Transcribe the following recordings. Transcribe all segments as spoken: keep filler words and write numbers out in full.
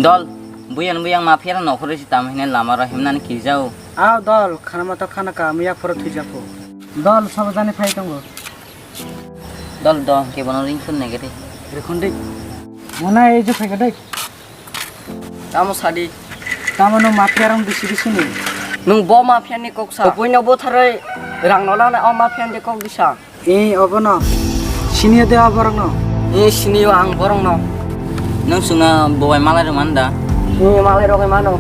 Dol, buyan buyang mafia rok nokhorwi se tamo hwnwi lama rok himnani kirjao. Aw dol, khana ma to khana ka, miya phoro thwijak pho. Dol, sabo jani phai tongo. Dol, dol, ke bono ring sun nege de. Rekhon de. Mona ei je phai ka de. Tamo sadi. Tamo no mafia rok bisi bisi ni. Nung bo mafia ni kok sa. Kopoi no bo tharai rang no lana o mafia ni kok bisa. Eh, obono. Sini de o borokno. Eh, sini o ang borokno. Nung sungna bo bai malai rok man da? Eh, malai rok mano.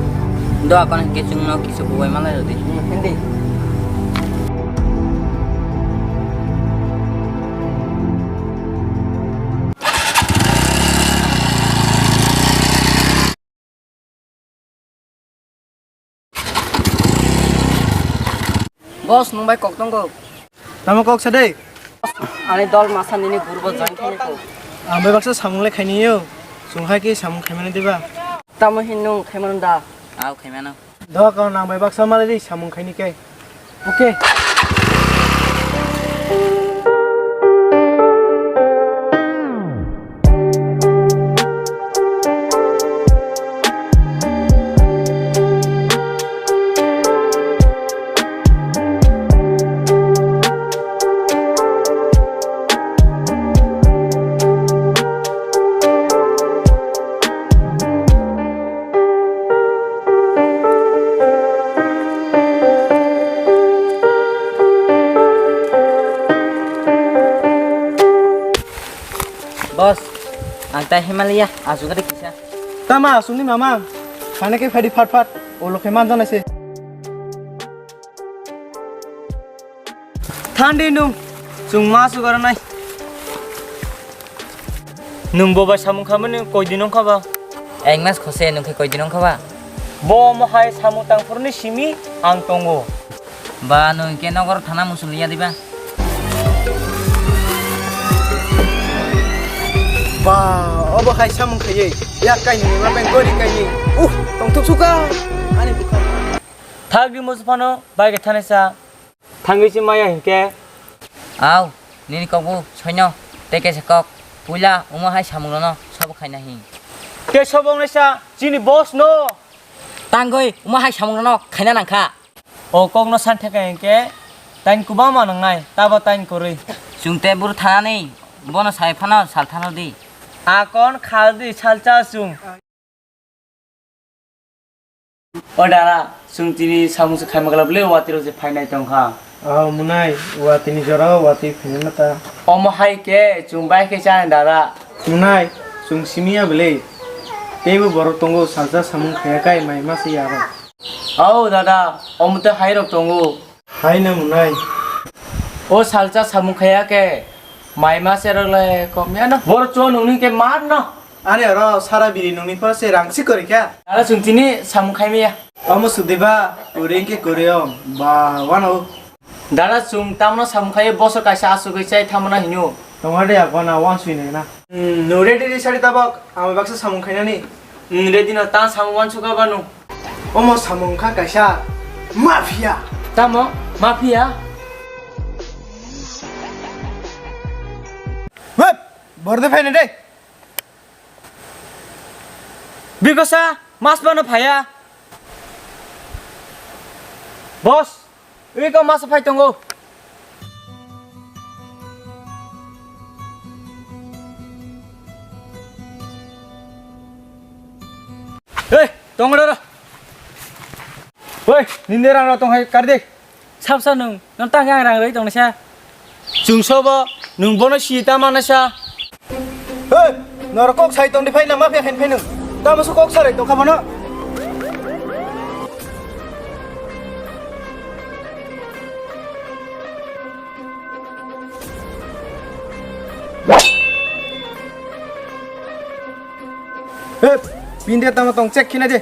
Do akon ke sungno kisa bo bai malai rok di. Eh, hindi. Boss, nung bai kok tongo. Tamo kok sa de? Ani dol masa nini gurbo join khaini ko. Ang bai baksa samung le khaini yo. Sung hai ki samung khaimani diba? Tamo hin nung khaimano da? Aw khaimano. Do ka nang bai baksa malai di samung khaini ke. Oke. Boss, ang tai Himalaya, asugari kisa. Tama, asungni mama, khane ke phadi phat phat, olo khe manjana se. Thandi nung, chwng ma sugaranai. Nung bo bai samung khamani koi din wngkha ba? Ek mas khose nung khe koi din wngkha ba? Bo omo hai samung tangphurni simi ang tongo. Ba nung khe nogor thana muchung liya diba? Ba, obo hai samung khaiye. Yak kaini ma beng gori kaini. Uh, tongthok suka. Ani bukha. Thagdi musu phano bai khe thanai sa. Thangwi se maya hinkhe? Aw, nini kokbo soino, tei kaisa kok. Puila omo hai samungrokno sobo khaina hin. Tei sobo wngnai sa chini boss no. Tangwi omo hai samungrokno khaina nangkha. O kokno san theka hinkhe tain kubama nangnai, tabo tain kwrwi. Chwng tei buru thanani bono sai phano sal thano di. Akon khal di salcha chwng. O dara, chwng tini samung se khaima glak le watwi rok se phainai tongkha. O munai, watwi ni jora o watwi phainai ta. Omo hai khe chwng bai khe chana dara. Munai, chwng simiya bwle. Teibo borok tongo salsa samung khaya kai mai ma se ya rok. O dada, omo tei hai rok tongo. Hai na munai. O salsa samung khaya khe mai ma se rok le kom ya no. Bor cho nungni khe mar no. Ani oro sara biri nungni phoro se rang si kori kha. Dara chwng tini samung khai maya. Omo sudi ba, kori khe kori om. Ba, wano. Dara chwng tamno samung khai bosor kaisa asugwi chai thamana hino. Tonga de abana wan sui nai na. Hmm, no ready re sari tabok, ama baksa samung khainani. Hmm, ready no ta samung wan suka banu. Omo samung kha kaisa mafia. Tamo mafia? Hep, borde phaine de. Bikosa, mas bano phaya. Boss, iko mas phai tongo. Hei, tongro ro. Hei, ninde rang ro tong hai kar de. Sab sa nung, nang tang yang rang roi tong sa. Chwng sobo, nung bono si ta mana sa. Hei, nor kok sai tong di phai na ma phai khain phai nung. Tamo su kok sarai tong kha bono. Hep, pinde tamo tong check khina de.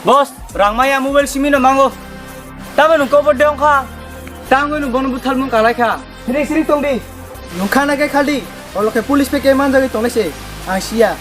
Boss, rang maya mobile simi no mango. Tamo nung kobor de ongkha. Tangwi nung bono buthal mung kalai kha. Siring siring tong di. Nung khana khe khaldi. Olo khe police pe ke manjagwi tongnai se. Ang siya.